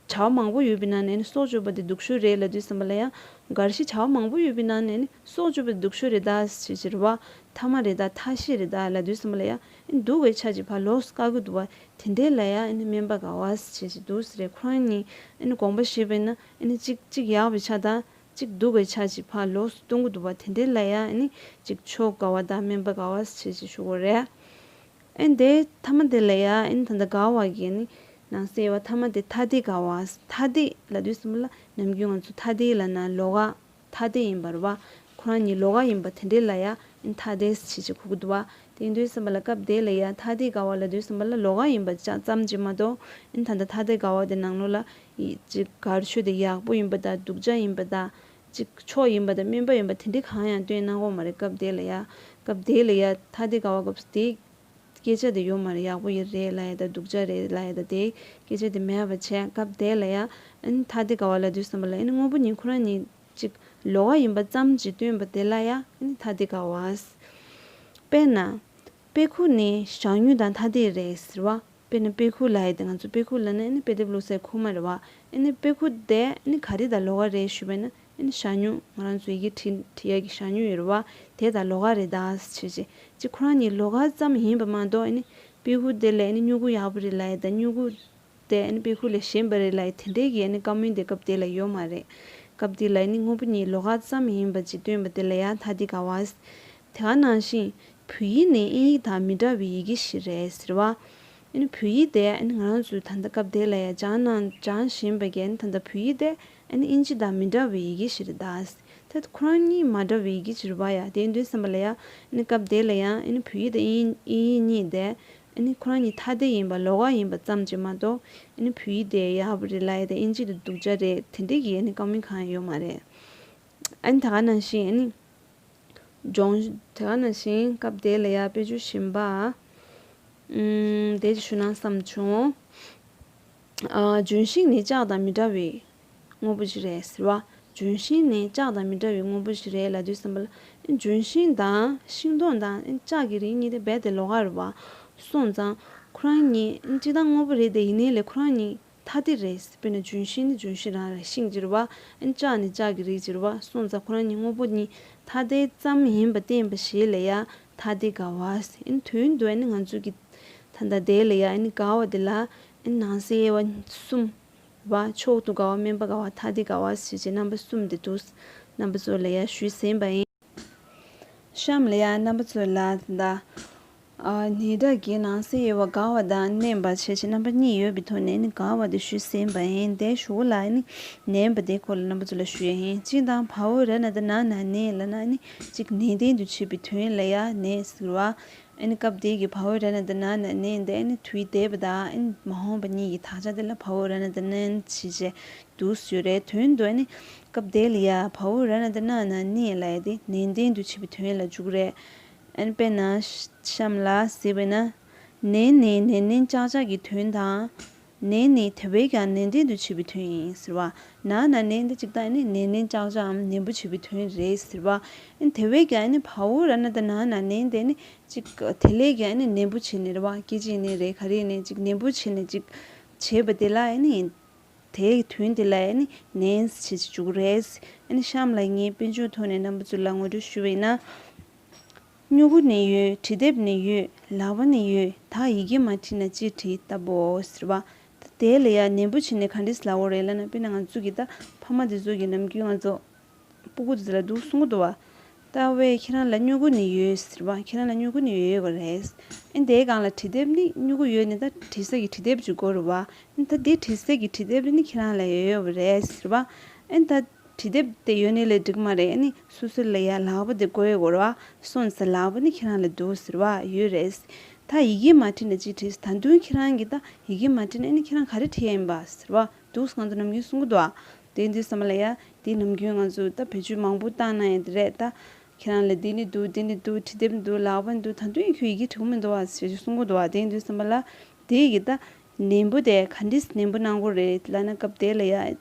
བྱ་བ་མང་པོ་ཡོད་པའི་ནང་ནས་ཨ་ནི་སྲོག་གཅོད་པ་དེ་སྡུག་ཤོས་རེད་ལབ་དུས་ཙམ་པ་ལ་ཡང་དགར་གཞི་བྱ་བ་མང་པོ་ཡོད་པའི་ནང་ནས་ཨ་ནི་སྲོག་གཅོད་པ་དེ་སྡུག་ཤོས་རེད་ད་ཞེས་ཞེས་རེད་བ། ཐ་མ་རེད་ད་ཐ་ཤལ་རེད་ད་ལབ་དུས་ཙམ་པ་ལ་ཡང་ཨ་ནི་སྡུག་གི་ཆ་ཅིག་ཕར་ལོགས་སུ་བཀག་གི་འདུག་བ། དེ་འདྲའི་ལ་ཡང་ཨ་ནི་སྨན་པ་དགའ་བ་ཞེས་ཞེས་འདུག་ཟེར་རེད། ཁོ་རང་གཉིས་ཨ་ནི་དགོངས་པ་བཞེས་པས་ན་ཨ་ནི་གཅིག་གཅིག་ཡག་པའི་ཆ་དང་གཅིག་སྡུག་གི་ཆ་ཅིག་ཕར་ལོགས་སུ་སྟོན་གི་འདུག་བ། དེ་འདྲའི་ལ་ཡང་ཨ་ནི་གཅིག་མཆོག་དགའ་བ་དང་སྨན་པ་དགའ་བ་ཞེས་ཞེས་ཞུ་དགོས་རེད། ཨ་ནི་དེ་ཐ་མ་དེ་ལ་ཡང་ཨ་ནི་ད་ལྟ་དགའ་བ་གི་ཨ་ནི་ ནང་གསེས་དབྱེ་བ་ཐ་མ་དེ་ཐ་དད་དགའ་བ། ཐ་དད་ལབ་དུས་ཙམ་པ་ལ་ནམ་རྒྱུན་ང་ཚོ་ཐ་དད་ལབ་ན་ལོགས་ཀ་ཐ་དད་ཡིན་པ་རེད་བ། ཁོ་རང་གཉིས་ལོགས་ཀ་ཡིན་པ་དེ་འདྲ་ལ་ཡ་ཨ་ནི་ཐ་དད་ཟེར་བྱས་གོ་གི་འདུག་བ། དེ་ཡིན་དུས་ཙམ་པ་ལ་སྐབས་དེ་ལ་ཡ་ཐ་དད་དགའ་བ་ལབ་དུས་ཙམ་པ་ལ་ལོགས་ཀ་ཡིན་པ་ཙམ་ཅིག་མ་གཏོགས་ཨ་ནི་ད་ལྟ་ཐ་དད་དགའ་བ་དེ་ནང་ལོགས་ལ་ཡི་ཅིག་ག་རེ་ཞུ་དེ་ཡག་པོ་ཡིན་པ་དང་སྡུག་ཅག་ཡིན་པ་དང་། ཅིག་ཕྱོགས་ཡིན་པ་དང་སྨན་པ་ཡིན་པ་དེ་འདྲ་གང་ཡང་སྟོན་གནང་གི་མ་རེད། སྐབས་དེ་ལ་ཡ། སྐབས་དེ་ལ་ཡ་ཐ་དད་དགའ་བ་སྐབས་སུ་དེ་སྐད་ཆ་དེ་ཡོད་མ་རེད། ཡག་པོ་ཡི་རེད་ལབ་ཡ་དང་སྡུག་ཅག་རེད་ལབ་ཡ་དང་དེ་སྐད་ཆ་དེ་མེད་པ་བྱས། སྐབས་དེ་ལ་ཡ་ཨ་ནི་ཐ་དད་དགའ་བ་ལབ་དུས་ཙམ་པ་ལ་ཨ་ནི་དངོས་པོ་གཉིས་ཁོ་རང་གཉིས་ཅིག་ལོགས་ཀ་ཡིན་པ་ཙམ་ཅིག་སྟོན་པ་དེ་ལ་ཡ་ཨ་ནི་ཐ་དད་དགའ་བ། དཔེར་ན། དཔེ་ཁུག་ནི་ཞག་ཉུལ་དང་ཐ་དད་རེད་ཟེར་བ། དཔེར་ན་དཔེ་ཁུག་ལབ་ཡ་དེ་ང་ཚོ་དཔེ་ཁུག་ལབ་ན་ཨ་ནི་དཔེ་དེབ་ཀློག་སའི་ཁུག་མ་རེད་བ། ཨ་ནི་དཔེ་ཁུག་དེ་ཨ་ནི་ག་རེ་དང་ལོགས་ཀ་རེད་ཞུས་པ་ན་ཨ་ནི་ཞག་ཉུལ། ང་རང་ཚོ་ཡི་གེ་བྲིས་བྲིས་ཡ་གི་ཞག་ཉུལ་ཡོད་རེད་བ། དེ་དང་ལོགས་ཀ་རེད་ད་ཟེར་བྱས། ཅིག་ཁོ་རང་གཉིས་ལོགས་ཀ་ཙམ་ཡིན་པ་མ་གཏོགས་ཨ་ནི་དཔེ་ཁུག་དེ་ལ་ཨ་ནི་སྨྱུ་གུ་ཡག་པོ་རེད་ལབ་ཡ་དང་སྨྱུ་གུ་དེ་ཨ་ནི་དཔེ་ཁུག་ལས་གཞན་པ་རེད་ལབ་ཡ་དེ་འདྲའི་གི་ཨ་ནི་བཀའ་མོལ་དེ་སྐབས་དེ་ལ་ཡོད་མ་རེད། སྐབས་དེ་ལ་ཨ་ནི་དངོས་པོ་གཉིས་ལོགས་ཀ་ཙམ་ཡིན་པ་ཅིག་སྟོན་པ་དེ་ལ་ཡ་ཐ་དད་དགའ་བ། དེ་ག་ནང་བཞིན་བོད་ཡིག་ནི་དབྱིན་ཡིག་དང་མི་འདྲ་བའི་ཡི་གེ་ཞིག་རེད་ཟེར་བ། ཨ་ནི་བོད་ཡིག་དེ་ཨ་ནི་ང་རང་ཚོས་ད་ལྟ་སྐབས་དེ་ལ་ཡ་སྦྱང་གནང་སྦྱང་བཞིན་པ་གི་ཨ་ནི་ད་ལྟ་བོད་ཡིག་དེ་ཨ་ནི་དབྱིན་ཇི་དང་མི་འདྲ་བའི་ཡི་གེ་ཞིག་རེད་ད། ད་ཁོ་རང་གཉིས་མ་འདྲ་བའི་ཡི་གེ་ཞིག་རེད་བ་ཡ། དེ་ཡིན་དུས་ཙམ་པ་ལ་ཡ་ཨ་ནི་སྐབས་དེ་ལ་ཡ་ཨ་ནི་བོད་ཡིག་དང་དབྱིན་དབྱིན་ཡིག་གཉིས་དེ་ཨ་ནི་ཁོ་རང་གཉིས་ཐ་དད་ཡིན་པ་ལོགས་ཀ་ཡིན་པ་ཙམ་ཅིག་མ་གཏོགས་ཨ་ནི་བོད་ཡིག་དེ་ཡག་པོ་རེད་ལབ་ཡ་དང་དབྱིན་ཇི་དེ་སྡུག་ཅག་རེད་དེ་འདྲའི་གི་ཨ་ནི་བཀའ་མོལ་གང་ཡང་ཡོད་མ་རེད། ཨ་ནི་ད་ག་ནང་བཞིན་ཨ་ནི། ལྗོངས་དེ་ག་ནང་བཞིན་སྐབས་དེ་ལ་ཡ་དཔེ་བརྗོད་གཞན་པ། ཨམ། དེ་ཅིག་ཞུ་ན་བསམ་བྱུང་། ཨ། ལྗོན་ཤིང་ནི་ལྕགས་དང་མི་འདྲ་བའི་དངོས་པོ་ཞིག་རེད་ཟེར་བ། ལྗོན་ཤིང་ནི་ལྕགས་དང་མི་འདྲ་བའི་དངོས་པོ་ཞིག་རེད་ལབ་དུས་ཙམ་པ་ལ། ལྗོན་ཤིང་དང་ཤིང་སྡོང་དང་ལྕགས་ཀྱི་རིགས་གཉིས་དེ་རྦད་དེ་ལོགས་ཀ་རེད་བ། སོང་ཙང་ཁོ་རང་གཉིས་སྤྱིར་བཏང་དངོས་པོ་རེད་དེ། ཡིན་ནའི་ལས་ཁོ་རང་གཉིས་ཐ་དད་རེད། དཔེར་ན་ལྗོན་ཤིང་ནི་ལྗོན་ཤིང་རང་རེད། ཤིང་ཅིག་རེད་བ། ཨ་ནི་ལྕགས་ནི་ལྕགས་ཀྱི་རིགས་ཅིག་རེད་བ། སོང་ཙང་ཁོ་རང་གཉིས་དངོས་པོ་གཉིས་ཐ་དད་ཙམ་ཡིན་པ་བསྟན་པ་ཞིག་ལ་ཡ་ཐ་དད་དགའ་བ་ཟེར། ཨ་ནི་དོན་དུ་ཨ་ནི་ང་ཚོ་གི་ད་ལྟ་དེ་ལ་ཡ་ཨ་ནི་དགའ་བ་དེ་ལ་ཨ་ནི་ནང་གསེས་དབྱེ་བ་གསུམ་རེད་བ། མཆོག་ཏུ་དགའ་བ། དམན་པ་དགའ་བ། ཐ་དད་དགའ་བ་ཟེར་བྱས་རྣམ་པ་གསུམ་དེ་འདུག་རྣམ་པ་ཚོ་ལ་ཡ་ཞུས་ཟིན་པ་ཡིན། གཤམ་ལ་ཡ་རྣམ་པ་ཚོ་ལ་ད། ཨ། ནི་སྒྲ་གི་ནང་གསེས་དབྱེ་བ་དགའ་བ་དང་དམན་པ་བྱས་བྱས་རྣམ་པ་གཉིས་ཡོད་པའི་ཐོག་ནས་ནི་དགའ་བ་དེ་ཞུས་ཟིན་པ་ཡིན། དེའི་གཞུག་ལ་ནི་དམན་པ་དེའི་སྐོར་ལ་རྣམ་པ་ཚོ་ལ་ཞུ་ཡ་ཡིན། སྤྱིར་བཏང་བྷ་ཝུ་ར་ཎ་ད་ན་ན་ནི་ལབ་ན་ནི་གཅིག་ནན་ཏན་དུ་བྱེད་པའི་དོན་ལ་ཡ་ནས་ཟེར་བ། ཨ་ནི་སྐབས་དེ་གི་བྷ་ཝུ་ར་ཎ་ད་ན་ན་ནི་དེ་ནི་དུས་འདས་པ་དང་ཨ་ནི་མ་འོངས་པ་གཉིས་ཀྱི་དག་ཆ་དེ་ལ་བྷ་ཝུ་ར་ཎ་ད་ན་ནི་བྱས་བྱས་འདུག་ཟེར་རེད། དོན་དུ་ཨ་ནི་སྐབས་དེ་ལ་ཡ་བྷ་ཝུ་ར་ཎ་ད་ན་ན་ནི་ལབ་ཡ་དེ་ནན་ཏན་དུ་བྱེད་པའི་དོན་ལ་འཇུག་རེད། ཨ་ནི་དཔེར་ན་གཤམ་ལ་གཟིགས་པས་ན། ནན་ནི་ནན་ཏན་ཅག་ཅག་གི་དོན་དང་། ནན་ནི་དེ་བས་ཀྱང་ནན་ཏན་དུ་བྱེད་པའི་དོན་ཡིན་ཟེར་བ། ན་ན་ནན་དེ་གཅིག་དང་ནི་ནན་ཏན་ཅག་ཅག་འམ་ནན་པོ་བྱེད་པའི་དོན་རེད་ཟེར་བ། ཨ་ནི་དེ་བས་ཀྱང་ནི་བྷ་ཝུ་ར་ཎ་ད་ན་ན་ནན་དེ་ནི་གཅིག་དེ་ལས་ཀྱང་ནི་ནན་པོ་བྱས་ནས་རེད་བ། སྐད་ཅིག་ནི་རེད། ག་རེ་ནི་གཅིག་ནན་པོ་བྱས་ནས་གཅིག་བྱས་པ་དེ་ལ་ནི་དེའི་དོན་དེ་ལ་ནི་ནན་ཟེར་བྱས་འཇུག་རེད། ཨ་ནི་གཤམ་ལ་ངས་དཔེ་འཇོག་ཐོག་ནས་རྣམ་པ་ཚོ་ལ་ངོ་སྤྲོད་ཞུ་བས་ན། སྨྱུ་གུ་ནི་ཡོད། འབྲི་དེབ་ནི་ཡོད། ལག་པ་ནི་ཡོད། ད་ཡི་གེ་མ་བྲིས་ན་ཅི་བྲིས་ལྟ་བུའོ་ཟེར་བ། ད་དེ་ལ་ཡ་ནན་པོ་བྱས་ནས་ག་འདྲས་ལབ་དགོས་རེད་ལབ་ན། དཔེར་ན་ང་ཚོ་གི་ད་ཕ་མ་དེ་ཚོ་གི་ནམ་རྒྱུན་ང་ཚོ་སྤུ་གུ་དེ་ཚོ་ལ་འདུག་གསུང་གི་འདུག་བ། ད་ཝེ་ཁྱེད་རང་ལ་སྨྱུ་གུ་ནི་ཡོད་ཟེར་བ། ཁྱེད་རང་ལ་སྨྱུ་གུ་ནི་ཡོད་ཡོད་པ་རེད། ཨེ་དེའི་སྒང་ལ་འབྲི་དེབ་ནི་སྨྱུ་གུ་ཡོད་ནི་ད་བྲིས་ས་གི་འབྲི་དེབ་ཅིག་དགོས་རེད་བ། ཨེ་ད་དེ་བྲིས་ས་གི་འབྲི་དེབ་ནི་ཁྱེད་རང་ལ་ཡོད་ཡོད་པ་རེད་ཟེར་བ། ཨེ་ད་འབྲི་དེབ་དེ་ཡོད་ནི་ལས་འགྲིག་མ་རེད། ཨ་ནི་སོ་སོ་ལ་ཡ་ལག་པ་དེ་དགོས་ཡོད་གོ་ར། སོང་ཙང་ལག་པ་ནི་ཁྱེད་རང་ལ་འདུག་ཟེར་བ་ཡོད་རེད། ད་ཡི་གེ་མ་བྲིས་ན་ཅི་བྲིས། ད་དུང་ཁྱེད་རང་གིས་ད་ཡི་གེ་མ་བྲིས་ན་ཨ་ནི་ཁྱེད་རང་ག་རེ་བྲིས་ཡ་ཡིན་པ་ཟེར་བ་འདུག་ང་ཚོ་ནམ་རྒྱུན་གསུང་གི་འདུག་ཨ། དེ་དུས་ཙམ་པ་ལ་ཡ་དེ་ནམ་རྒྱུན་ང་ཚོ་ད་བེད་སྤྱོད་མང་པོ་བཏང་གནང་ཡ་དེ་རེད་ད། ཁྱེད་རང་ལ་འདི་ནི་འདུག་འདི་ནི་འདུག་འབྲི་དེབ་འདུག་ལག་པ་འདུག་ད་དུང་ཁྱོད་ཡི་གེ་བྲིས་གི་མི་འདུག་ཨ་ཟེར་གསུང་གི་འདུག་ཨ། དེ་དུས་ཙམ་པ་ལ་དེ་གི་ད་ནན་པོ་དེ་ག་འདྲས་ནན་པོ་གནང་དགོས་རེད་ལབ་ན། སྐབས་དེ་ལ་ཡ་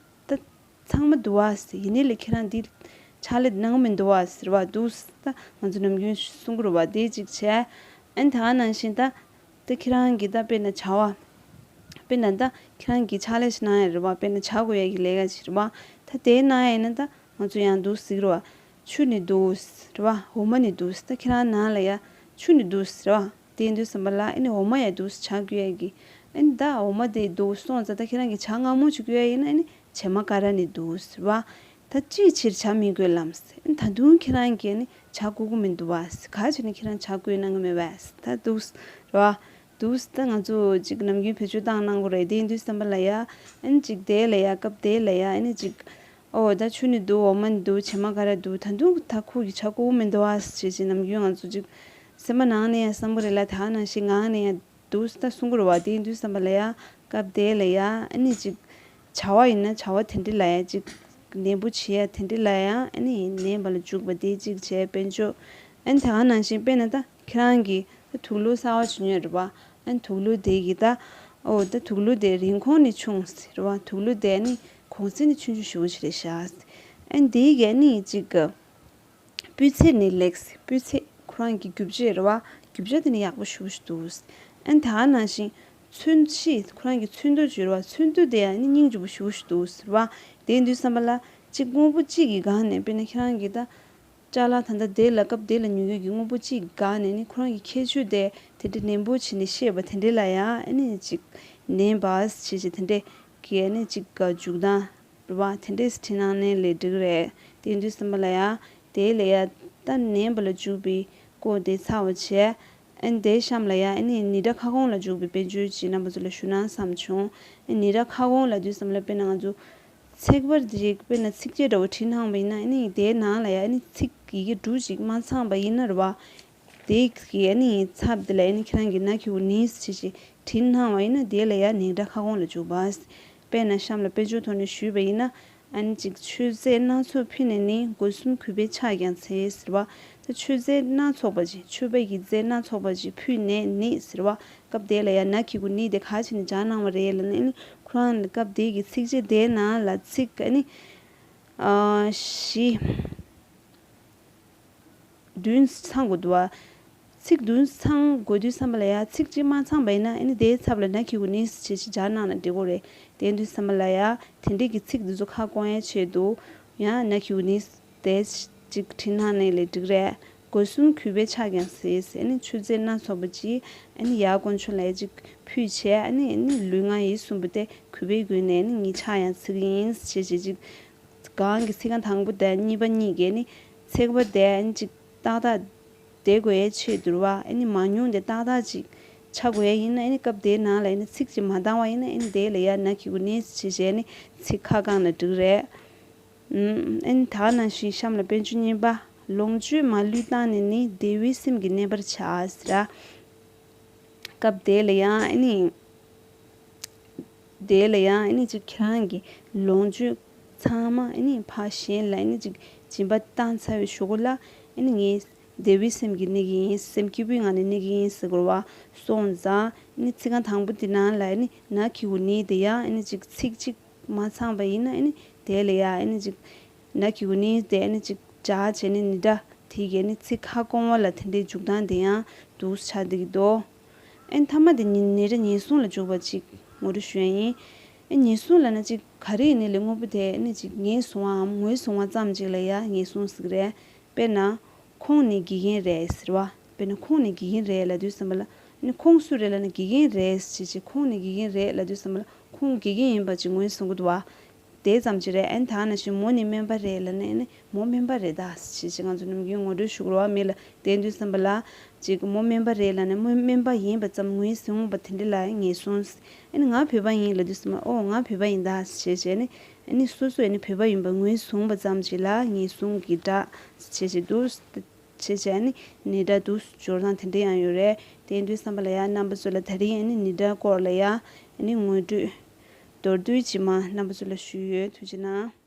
ད། ཚང་མ་འདུག་བ། ཡིན་ནའི་ལས་ཁྱེད་རང་འདི་ཕྱག་ལས་གནང་གི་མི་འདུག་བ་ཟེར་བ་འདུག་ད་ང་ཚོ་ནམ་རྒྱུན་གསུང་གི་རེད་བ། དེ་གཅིག་བྱས། ཨ་ནི་ད་ག་ནང་བཞིན་ད་ད་ཁྱེད་རང་གིས་ད་དཔེར་ན་བྱ་བ། དཔེར་ན་ད་ཁྱེད་རང་གིས་ཕྱག་ལས་ཤིག་གནང་ཡ་རེད་བ། དཔེར་ན་བྱ་དགོས་ཡ་གི་ལས་ཀ་ཅིག་རེད་བ། ད་དེ་གནང་ཡ་ཡིན་ན་ད་ང་ཚོ་ཡང་འདུག་ཟེར་གི་རེད་བ། ཆུ་ནི་འདུག་རེད་བ། འོ་མ་ནི་འདུག་ད་ཁྱེད་རང་ནང་ལ་ཡ་ཆུ་ནི་འདུག་རེད་བ། དེ་ཡིན་དུས་ཙམ་པ་ལ་ཨ་ནི་འོ་མ་ཡ་འདུག་ཇ་བསྐོལ་ཡ་གི། ཨ་ནི་ད་འོ་མ་དེ་འདུག་སོང་ཙང་ད་ཁྱེད་རང་གིས་ཇ་མངར་མོ་ཅིག་བསྐོལ་ཡ་ཡིན་ན་ཨ་ནི་བྱེ་མ་ཀ་ར་ནི་འདུག་ཟེར་བ། ད་ཅིའི་ཕྱིར་ཇ་མི་བསྐོལ་ལམ་ཟེར། ཨ་ནི་ད་དུང་ཁྱེད་རང་གིས་ཨ་ནི་ཇ་བསྐོལ་གི་མི་འདུག་བ་ཟེར། ག་ཅི་ནི་ཁྱེད་རང་ཇ་བསྐོལ་གནང་གི་མེད་བས་ཟེར། ད་འདུག་ཟེར་བ། འདུག་སེ་ད་ང་ཚོ་ཅིག་ནམ་རྒྱུན་བེད་སྤྱོད་བཏང་གནང་གི་རེད། དེ་ཡིན་དུས་ཙམ་པ་ལ་ཡ། ཨ་ནི་ཅིག་དེ་ལ་ཡ་སྐབས་དེ་ལ་ཡ་ཨ་ནི་ཅིག་ཨོ་ད་ཆུ་ནི་འདུག་འོ་མ་ནི་འདུག་བྱེ་མ་ག་རེ་འདུག་ད་དུང་ད་ཁུག་གི་ཆ་ཁུག་མི་འདུག་ཨ་ཟེར་བྱས་ནམ་རྒྱུན་ང་ཚོ་ཅིག་སེམས་པ་ནང་ནས་ཡ་བསམ་གི་རེད་ལ། དེ་ནང་བཞིན་ངག་ནས་ཡ་འདུག་སེ་ད་གསུང་གི་རེད་བ། དེ་ཡིན་དུས་ཙམ་པ་ལ་ཡ་སྐབས་དེ་ལ་ཡ་ཨ་ནི་ཅིག་བྱ་བ་ཡིན་ན་བྱ་བ་དེ་འདྲ་ལ་ཡ་ཅིག་ནན་པོ་བྱེད་ཡ་དེ་འདྲ་ལ་ཡ་ཨ་ནི་ནན་པ་ལ་འཇུག་པ་དེ་གཅིག་བྱས། དཔལ་འབྱོར་ཨ་ནི་དེ་ག་ནང་བཞིན་དཔེར་ན་ད་ཁྱེད་རང་གིས་ད་དུག་ལོག་གསར་པ་ཅིག་ཉོས་རེད་བ། ཨ་ནི་དུག་ལོག་དེ་གི་ད་ཨོ་ད་དུག་ལོག་དེ་རིན་གོང་ནི་ཆུང་ཟེར་བ། དུག་ལོག་དེ་ཨ་ནི་གོང་ཚད་ནི་ཆུང་ཆུང་ཞེ་པོ་ཅིག་རེད་ཤག་ཨ་ནི་དེ་གི་ཨ་ནི་ཅིག་གི་སྤུས་ཚད་ནི་ལེགས། སྤུས་ཚད་ཁོ་རང་གི་རྒྱུ་ཆ་རེད་བ། རྒྱུ་ཆ་དེ་ནི་ཡག་པོ་ཞེ་པོ་ཞིག་འདུག་ཨ་ནི་དེ་ག་ནང་བཞིན་ཚོན་གཞི་ཁོ་རང་གི་ཚོན་མདོག་ཅིག་རེད་བ། ཚོན་མདོག་དེ་ཡང་ནི་སྙིང་རྗེ་པོ་ཞེ་པོ་ཞིག་འདུག་ཟེར་བ། དེ་ཡིན་དུས་ཙམ་པ་ལ་གཅིག་དངོས་པོ་གཅིག་གི་སྒང་ནས་དཔེར་ན་ཁྱེད་རང་གིས་ད་ཅ་ལག་ད་ལྟ་དེ་ལ་སྐབས་དེ་ལ་ཉོ་མཁན་གྱི་དངོས་པོ་གཅིག་གི་སྒང་ནས་ནི་ཁོ་རང་གི་ཁྱད་ཆོས་དེ་དེ་འདྲ་ནན་པོ་བྱས་ནས་བཤད་པ་དེ་འདྲ་ལ་ཡང་ཨ་ནི་ཅིག་ནན་པ་བྱས་བྱས་དེ་འདྲ་གི་ཨ་ནི་ཅིག་འཇུག་སྟངས་རེད་བ། དེ་འདྲས་བྲིས་གནང་ནའི་ལས་འགྲིག་རེད། དེ་ཡིན་དུས་ཙམ་པ་ལ་ཡ་དེ་ལ་ཡ་ད་ནན་པ་ལ་འཇུག་པའི་སྐོར་དེ་ཚར་བ་བྱས། ཨ་ནི་དེའི་གཤམ་ལ་ཡ་ཨ་ནི་ཉིན་གྲངས་ཁ་སྐོང་ལ་འཇུག་པའི་དཔལ་འབྱོར་ཅིག་རྣམ་པ་ཚོ་ལ་ཞུ་ན་བསམ་བྱུང་། ཨ་ནི་ཉིན་གྲངས་ཁ་སྐོང་ལབ་དུས་ཙམ་པ་ལ་དཔེར་ན་ང་ཚོ་ཚེག་བར་དེ་དཔེར་ན་ཚིགས་བཅད་འདྲ་བོ་བྲིས་གནང་བ་ཡིན་ན། ཨ་ནི་དེའི་ནང་ལ་ཡ་ཨ་ནི་ཚིག་ཡི་གེ་འབྲུ་ཅིག་མ་ཚང་བ་ཡིན་ན་རེད་བ། དེ་གི་ཨ་ནི་ཚབ་དེ་ལ་ཨ་ནི་ཁྱེད་རང་གིས་ན་གི་གུ་ནིས་བྱས་བྱས་བྲིས་གནང་བ་ཡིན་ན་དེ་ལ་ཡ་ཉིན་གྲངས་ཁ་སྐོང་ལ་འཇུག་པ། དཔེར་ན་གཤམ་ལ་དཔལ་འབྱོར་ཐོག་ནས་ཞུས་པ་ཡིན་ན། ཨ་ནི་ཅིག་མཆོད་རྫས་སྣ་ཚོགས་ཕུལ་ནས་ནི། སྒོ་གསུམ་གུས་པས་ཕྱག་ཀྱང་འཚལ་ཟེར་བ། ད་མཆོད་རྫས་སྣ་ཚོགས་པ་ཅིག་མཆོད་པ་ཡི་རྫས་སྣ་ཚོགས་པ་ཅིག་ཕུལ་ནས་ནི་ཟེར་བ། སྐབས་དེ་ལ་ཡ་ན་གི་གུ་ནི་དེ་ག་བྱས་ནས་སྦྱར་གནང་བ་རེད་ལབ་ན། ཨ་ནི་ཁོ་རང་ལ་སྐབས་དེ་གི་ཚིགས་བཅད་དེའི་ནང་ལ་ཚིག་ཨ་ནི་ཨ་བཞི་བདུན་ཚང་དགོས་འདུག་བ། ཚིག་བདུན་ཚང་དགོས་དུས་ཙམ་པ་ལ་ཡ་ཚིག་གཅིག་མ་ཚང་བ་ཡིན་ན། ཨ་ནི་དེའི་ཚབ་ལ་ན་གི་གུ་ནི་ཞེས་སྦྱར་གནང་ན་འགྲིག་གི་རེད། དེ་དུས་ཙམ་པ་ལ་ཡ་དེ་འདྲའི་གི་ཚིག་འདི་ཚོ་ཁ་སྐོང་ཡའི་ཆེད་དུ་ཡང་ན་གི་གུ་ནི་དེ་གཅིག་བྲིས་གནང་ནའི་ལས་འགྲིག་རེད། སྒོ་གསུམ་གུས་པས་ཕྱག་ཀྱང་འཚལ། ཨ་ནི་མཆོད་རྫས་སྣ་ཚོགས་པ་ཅིག་ཨ་ནི་ཡར་དཀོན་མཆོག་ལ་ཡ་གཅིག་ཕུལ་བྱས། ཨ་ནི་ཨ་ནི་ལུས་ངག་ཡིད་གསུམ་པོ་དེ་གུས་པའི་སྒོ་ནས་ཨ་ནི་ངས་ཕྱག་ཡང་འཚལ་གྱི་ཡིན་ཞེས་བྱས་ཅིག་གང་གི་ཚིག་རྐང་དང་པོ་དང་གཉིས་པ་གཉིས་ཀྱིས་ནི་ཚེག་བར་དེ་ཨ་ནི་ཅིག་ཏག་ཏག་བསྡད་དགོས་ཡའི་ཆེད་དུ་རེད་བ། ཨ་ནི་མང་ཉུང་དེ་ཏག་ཏག་ཅིག་ཆགས་དགོས་ཡ་ཡིན་ན། ཨ་ནི་སྐབས་དེའི་ནང་ལ་ཨ་ནི་ཚིག་ཅིག་མ་འདང་བ་ཡིན་ན། ཨ་ནི་དེ་ལ་ཡ་ན་གི་གུ་ནི་ཞེས་བྱས་ནི་ཚིག་ཁ་བསྐང་ན་འགྲིག་རེད། ཨ་ནི་དེ་ག་ནང་བཞིན་གཤམ་ལ་དཔལ་འབྱོར་གཉིས་པ། ལོངས་སྤྱོད་མ་ལུས་བཏང་ནས་ནི། བདེ་བའི་སེམས་ཀྱིས་གནས་པར་བྱ་ཟེར། སྐབས་དེ་ལ་ཡང་ཨ་ནི། དེ་ལ་ཡང་ཨ་ནི་ཅིག་ཁྱེད་རང་གི་ལོངས་སྤྱོད་ཚང་མ་ཨ་ནི་ཕར་གཞན་ལ་ཨ་ནི་ཅིག་སྦྱིན་པ་བཏང་ཚར་བའི་གཞུག་གུ་ལ། ཨ་ནི་ངས་བདེ་བའི་སེམས་ཀྱིས་གནས་ཀྱི་ཡིན། སེམས་སྐྱིད་པོའི་ངང་ནས་གནས་ཀྱི་ཡིན་ཟེར་དགོས་རེད་བ། སོང་ཙང་ཨ་ནི་ཚིག་རྐང་དང་པོ་དེ་ནང་ལ་ཨ་ནི་ན་གི་གུ་ནི་དེ་ཡང་ཨ་ནི་ཅིག་ཚིག་གཅིག་མ་ཚང་བ་ཡིན་ན། ཨ་ནི་དེ་ལ་ཡང་ཨ་ནི་ཅིག་ན་གི་གུ་ནི་དེ་ཨ་ནི་ཅིག་སྦྱར་བྱས་ནས་ནི་སྒྲ་དེ་གའི་ནི་ཚིག་ཁ་སྐོང་བ་ལ་དེ་འདྲའི་འཇུག་སྟངས་དེ་ཡང་འདུག་སེ་ཆགས་བསྡད་ཀྱི་འདུག་ཨེ་མཐའ་མ་དེ་ཉིན་ཉིན་རེ་ཉེན་སྲུང་ལ་འཇུག་པ་ཅིག་ངོ་སྤྲོད་ཞུ་ཡ་ཡིན། ཨེ་ཉེན་སྲུང་ལབ་ན་ཅིག་ག་རེ་ཡིན་ནའི་ལས་དངོས་པོ་དེ་ནི་ཅིག་ངན་སོང་བའམ་ངོས་བཟུང་བ་ཙམ་ཅིག་ལ་ཡ་ཉེན་སྲུང་ཟེར་གི་རེད། དཔེར་ན། ཁོང་ནི་དགེ་རྒན་རེད་ཟེར་བ། དཔེར་ན་ཁོང་ནི་དགེ་རྒན་རེད་ལབ་དུས་ཙམ་པ་ལ། ཨ་ནི་ཁོང་སུ་རེད་ལབ་ན་དགེ་རྒན་རེད་ཟེར་བྱས། ཁོང་ནི་དགེ་རྒན་རེད་ལབ་དུས་ཙམ་པ་ལ་ཁོང་དགེ་རྒན་ཡིན་པ་ཅིག་ངོས་བཟུང་གི་འདུག་བ། དེ་ཙམ་ཅིག་རེད། ཨ་ནི་དེ་ནང་བཞིན་མོ་ནི་སྨན་པ་རེད་ལབ་ན། ཨ་ནི་མོ་སྨན་པ་རེད་ད་ཟེར་བྱས་ང་ཚོ་ནམ་རྒྱུན་ངོ་སྤྲོད་ཞུ་དགོས་པ་མེད་ལ། དེ་དུས་ཙམ་པ་ལ་ཅིག་མོ་སྨན་པ་རེད་ལབ་ན་མོ་སྨན་པ་ཡིན་པ་ཙམ་ངོས་བཟུང་བ་དེ་འདྲ་ལ་ངེས་སོང་ཟེར། ཨ་ནི་ང་བོད་པ་ཡིན་ལབ་དུས་ཙམ་པ། ཨོ་ང་བོད་པ་ཡིན་ད་ཟེར་བྱས་ནི། ཨ་ནི་སོ་སོ་ཨ་ནི་བོད་པ་ཡིན་པ་ངོས་བཟུང་བ་ཙམ་ཅིག་ལ་ངེས་སོང་གི་སྒྲ་བྱས་བྱས་འདུག་བྱས་བྱས་ཨ་ནི་ནི་སྒྲ་འདུག་སྦྱོར་སྟངས་དེ་འདྲ་ཡང་ཡོད་རེད། དེ་དུས་ཙམ་པ་ལ་ཡ་རྣམ་པ་ཚོ་ལ་དེ་རིང་ཨ་ནི་ནི་སྒྲ་སྐོར་ལ་ཡ་ཨ་ནི་ངོ་སྤྲོད་མདོར་བསྡུས་ཅིག་མ་རྣམ་པ་ཚོ་ལ་ཞུས་ཡོད། ཐུགས་རྗེ་གནང་།